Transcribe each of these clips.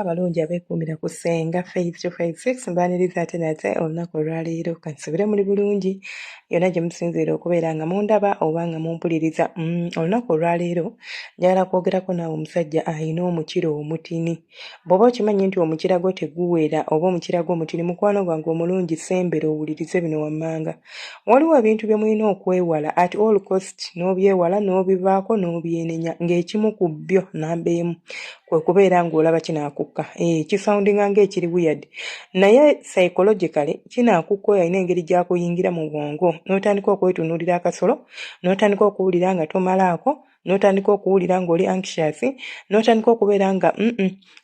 Abalungi abeekuumira ku Ssenga Faith 256, mbaaniriza ate nate olunaku olwaleero. Kansubire muli bulungi yonna gye musinziira okubeera nga mundaba oba nga mumpuliriza. Olunaku olwaleero njagala kwogerako naawe omusajja alina omukira omutini. Bw'oba okimanyi nti omukira gwo teguwera oba omukira gwo mutini, mukwano gwange omulungi, sembera owulirize bino wammanga. Waliwo ebintu bye mulina okwewala at all cost, n'obyewala n'obivaako n'obyenenya, ng'ekimu ku byo, namba emu, kwe kubeera ng'olaba kinaakukka. Kisoundinga ng'ekiri weird, naye psychologically kinaakukka oyo alina engeri gy'akuyingira mu bwongo n'otandika okwetunuulira akasolo, n'otandika okuwulira nga tomalaako, n'otandika okuwulira ng'oli anxious, n'otandika okubeera nga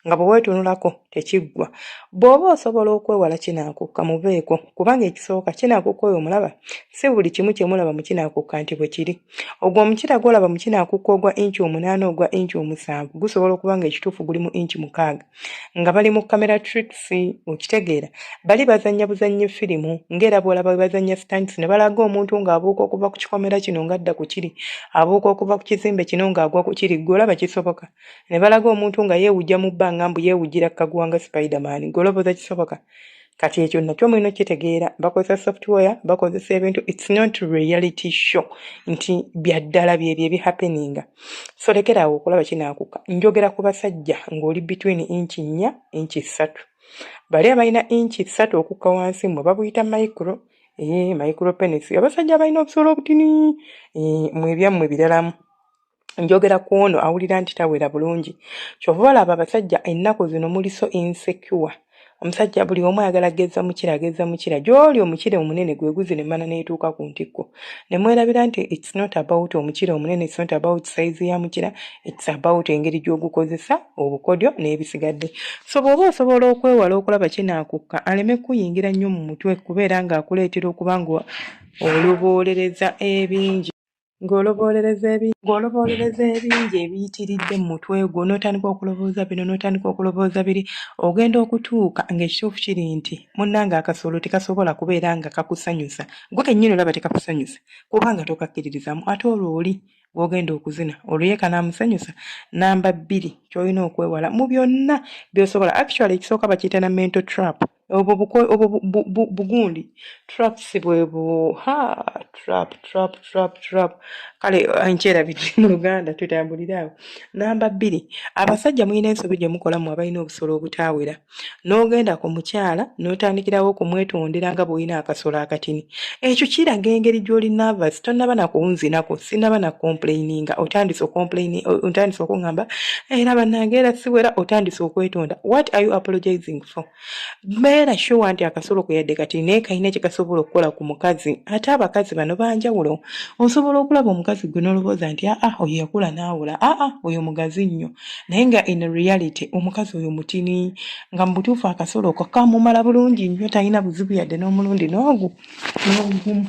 nga bwe weetunulako tekiggwa. Bw'oba osobola okwewala kinaakukka, muveeko, kubanga ekisooka, kinaakukka oyo omulaba, si buli kimu kye mulaba mu kinaakukka nti bwe kiri. Ogwo omukira gw'olaba mu kinaakukka ogwa inchi 8, ogwa inchi 7, gusobola okuba nga ekituufu guli mu inchi 6, nga bali mu camera tricks. Okitegeera? Bali bazannya buzannyi firimu, ng'era bw'olaba bwe bazannya stunts ne balaga omuntu ng'abuuka okuva ku kikomera kino ng'adda ku kiri, abuuka okuva ku kizimbe kino ng'agwa ku kiri. Ggwe olaba kisoboka? Ne balaga omuntu nga yeewujja mu bbanga, mbu yeewujjira kaguwa nga Spiderman. Ggwe olowooza kisoboka? Kati ekyo nakyo mulina okukitegeera, bakozesa software, bakozesa ebintu. It's not reality show nti bya ddala byebyo ebihappeninga. So lekeraawo okulaba kinaakukka. Njogera ku basajja ng'oli between inchi 4, inchi 3. Bali abalina inchi 3 okukka wansi, mmwe babuyita micro, micro penis. Abasajja abalina obusolo obutini, mwe ebyammwe biralamu. Njogera ku ono awulira nti tawera bulungi. Kyova olaba abasajja ennaku zino muli so insecure. Omusajja buli omu ayagala geza mukira, ageza mukira gy'oli omukira omunene gwe guzina emmana n'etuuka ku ntikko, ne mwerabira nti it's not about omukira omunene, it's not about size ya mukira, it's about engeri gy'ogukozesa, obukodyo n'ebisigadde. So bw'oba osobola okwewala okulaba kinaakukka, aleme kuyingira nnyo mu mutwe kubeera ng'akuleetera okuba nga oloboolereza ebingi, ng'oloboolereza ebingi ebiyitiridde mu mutwe gwo, n'otandika okulowooza bino, n'otandika okulowooza biri, ogenda okutuuka ng'ekituufu kiri nti munnange akasolo tekasobola kubeera nga kakusanyusa. Gwe kennyini olaba tekakusanyusa kubanga tokakkiririzaamu, ate olwo oli gw'ogenda okuzina olwo ye kanaamusanyusa? Namba 2 ky'olina okwewala mu byonna by'osobola, actually ekisooka bakiyita na mental trap. Obwo bugundi traps bwe bu ha trap trap trap trap, kale nkyerabidde mu Luganda, tutambulire awo. Namba 2, abasajja mulina ensobi gye mukola mu abalina obusolo obutaawera, n'ogenda ku mukyala n'otandikirawo okumwetondera nga bw'olina akasolo akatini. Ekyo kiraga engeri gy'oli nervous. Tonnaba na kunzinako, sinnaba na complaininga, otandise otandise okuŋŋamba era bannange era siwera, otandise okwetonda. What are you apologizing for? Beera sure nti akasolo ke yadde kati, naye kalina kye kasobola okukola ku mukazi. Ate abakazi bano banjawulo. Osobola okulaba omukazi gwe n'olowooza nti aa, oyo yakula n'awola, aa, oyo mugazi nnyo, naye nga in reality omukazi oyo mutini, nga mu butuufu akasolo ko kamumala bulungi nnyo, talina buzibu yadde n'omulundi n'ogu n'ogumu,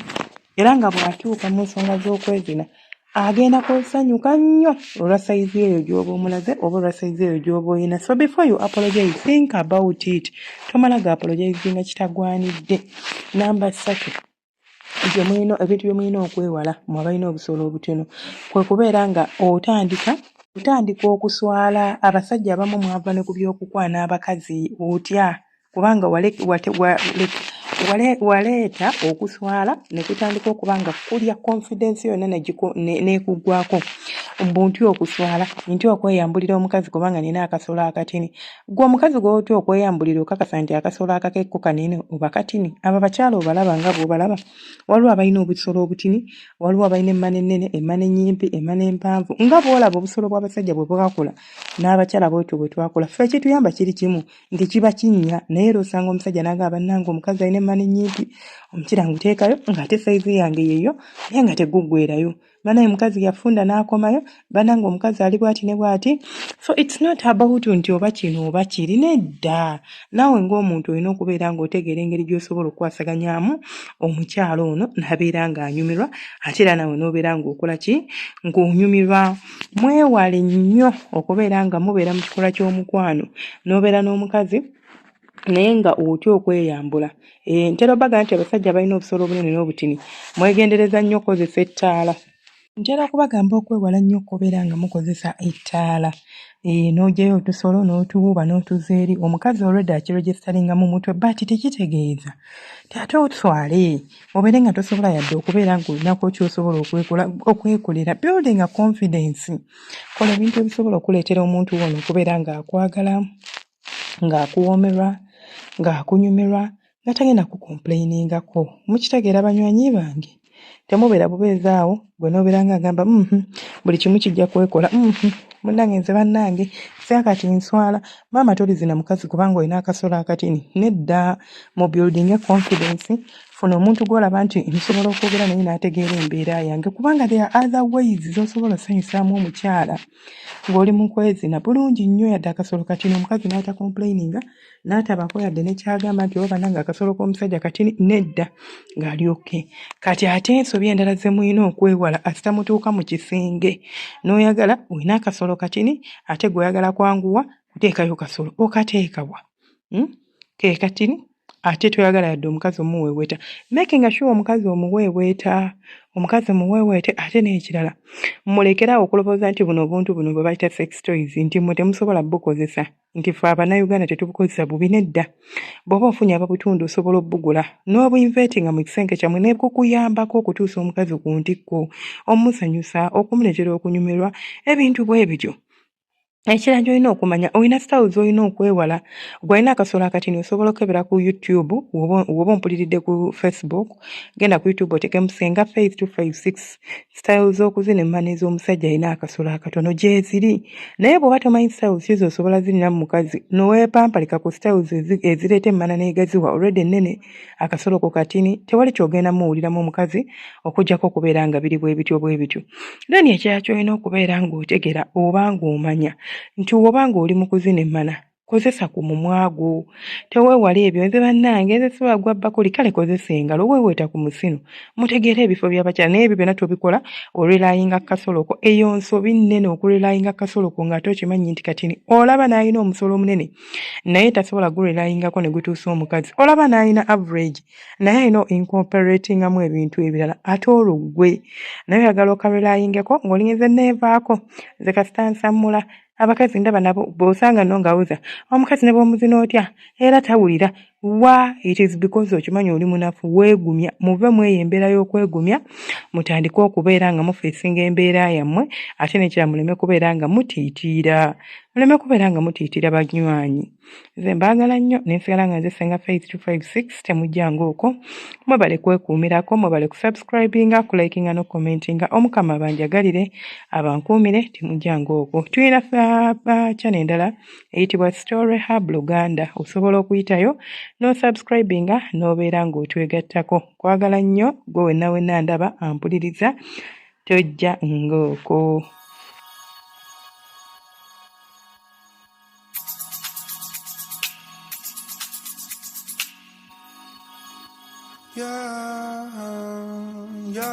era nga bw'atuuka mu nsonga z'okwezina agenda kusanyuka nnyo olwa sayizi eyo gy'oba omulaze oba olwa sayizi eyo gy'oba oyina. So before you apologize, think about it. Tomala ga apologizinga kitagwanidde. Namba 3, gyemulina ebintu bye mulina okwewala mwe abalina obusolo obutono, kwe kubeera nga otandika okuswala. Abasajja abamu mwava ne ku by'okukwana abakazi, otya kubanga waleeta okuswala ne kutandika okuba nga kulya confidence yonna n'ekuggwako. Mbu ntya okuswala, ntya okweyambulira omukazi kubanga nina akasolo akatini. Ggwe omukazi gw'otya okweyambulira, okakasa nti akasolo akake ko kanene oba katini? Abo abakyala obalaba nga bw'obalaba, waliwo abalina obusolo obutini, waliwo abalina emmana ennene, emmana ennyimpi, emmana empanvu. Nga bw'olaba obusolo bw'abasajja bwe bwakula, n'abakyala bwetyo bwe twakula. Ffe ekituyamba kiri kimu, nti kiba kinnya, naye era osanga omusajja n'agamba, "Bannange, omukazi alina emmana ennyimpi, omukira nguteekayo ng'ate sayizi yange yeeyo, naye nga teguggwerayo. Banaye mukazi yafunda n'akomayo. Bannange, omukazi ali bw'ati ne bw'ati." So it's not about nti oba kino oba kiri, nedda. Naawe ng'omuntu olina okubeera ng'otegeera engeri gy'osobola okukwasaganyaamu omukyala ono n'abeera ng'anyumirwa, ate era naawe n'obeera ng'okola ki, ng'onyumirwa. Mwewale nnyo okubeera nga mubeera mu kikolwa ky'omukwano n'obeera n'omukazi naye nga otya okweyambula. Ntera obbaga nti abasajja balina obusolo obunene n'obutini, mwegendereza nnyo okukozesa ettaala. Ntera kubagamba okwewala nnyo okubeera nga mukozesa ettaala. N'oggyayo otusolo n'otuwuuba n'otuzza eri. Omukazi already akiregisteringa mu mutwe but tekitegeeza nti ate oswale obeere nga tosobola yadde okubeera ng'olinako ky'osobola okwekolera. Building a confidence. Kola ebintu ebisobola okuleetera omuntu ono okubeera ng'akwagala, ng'akuwoomerwa, ng'akunyumirwa nga tagenda kucomplainingako. Mukitegeera banywanyi bange? Temubeera bubeezi awo gwe n'obeera ng'agamba buli kimu kijja kwekola munnange nze bannange singa kati nswala. Maama tolizina mukazi kubanga olina akasolo akatini. Nedda, mu buildinge confidence, funa omuntu gw'olaba nti nsobola okwogera naye n'ategeera embeera yange kubanga there are other ways z'osobola osanyusaamu omukyala ng'oli mu kwezina bulungi nnyo yadde akasolo katini omukazi n'atacomplaininga n'atabaako yadde ne ky'agamba nti oba bannange akasolo k'omusajja katini nedda ng'ali okay. Kati ate ensobi endala ze mulina okwewala asita mutuuka mu kisenge n'oyagala olina akasolo katini ate gwe oyagala kwanguwa kuteekayo kasolo okateeka wa? Ke katini ate toyagala yadde omukazi omuweeweeta. Making sure omukazi omuweeweeta, omukazi muweeweete ate n'ekirala mulekere awo okulowooza nti buno obuntu buno bwe bayita sex toys nti mmwe temusobola bukozesa nti ffe Abannayuganda tetubukozesa bubi nedda. Bw'oba ofunye ababutunda osobola obbugula n'obuinvetinga mu kisenge kyammwe ne bukuyambako okutuusa omukazi ku ntikko, omusanyusa, okumuleetera okunyumirwa ebintu bwe bityo. Ekirala ky'olina okumanya olina sitayiro z'olina okwewala. Ggwe alina akasolo akatini osobola okukebera ku YouTube w'oba ompuliridde ku Facebook genda ku YouTube oteekemu Ssenga Faith 256 sitayiro z'okuzina emmana ez'omusajja alina akasolo akatono gyeziri. Naye bw'oba tomanyi sitayiro ki z'osobola zirina mu mukazi n'oweepampalika ku sitayiro ezireeta emmana n'egaziwa already ennene akasolo ko katini tewali ky'ogenda muwuliramu omukazi okuggyako okubeera nga biri bwe bityo bwe bityo. Then ekirala ky'olina okubeera ng'otegera oba ng'omanya nti woba ng'oli mu kuzina emmana kozesa ku mumwa gwo teweewala ebyo nze bannange nze sisobola gwa bbakuli kale kozesa engalo weeweeta ku musino mutegeere ebifo by'abakyala naye ebyo byonna tobikola orelyinga kasoloko eyo nsobi nnene okurelyinga kasoloko ng'ate okimanyi nti katini olaba n'alina omusolo omunene naye tasobola gurelyingako ne gutuusa omukazi olaba n'alina average naye alina incorporatingamu ebintu ebirala ate olwo ggwe naye oyagala okarelyingeko ng'olinga nze neevaako nze kasita nsammula abakazi ndaba nabo bw'osanga no ng'awoza omukazi ne bw'omuzina otya era tawulira wa it is because okimanyi oli munafu weegumya muve mu eyo embeera y'okwegumya mutandike okubeera nga mufeesinga embeera yammwe ate n'ekirala muleme kubeera nga mutiitiira muleme kubeera nga mutiitiira banywanyi nze mbaagala nnyo ne nsigala nga nze Ssenga Faith 256 temujjanga okwo mwebale kwekuumirako mwebale kusubscribinga kulikinga n'okukomentinga omukama abanjagalire abankuumire temujjanga okwo tulina channel endala eyitibwa Story Hub Luganda osobola okuyitayo n'osubscribinga n'obeera ng'otwegattako kwagala nnyo gwe wenna wenna ndaba ampuliriza tojja ng'okwo. Yeah, yeah.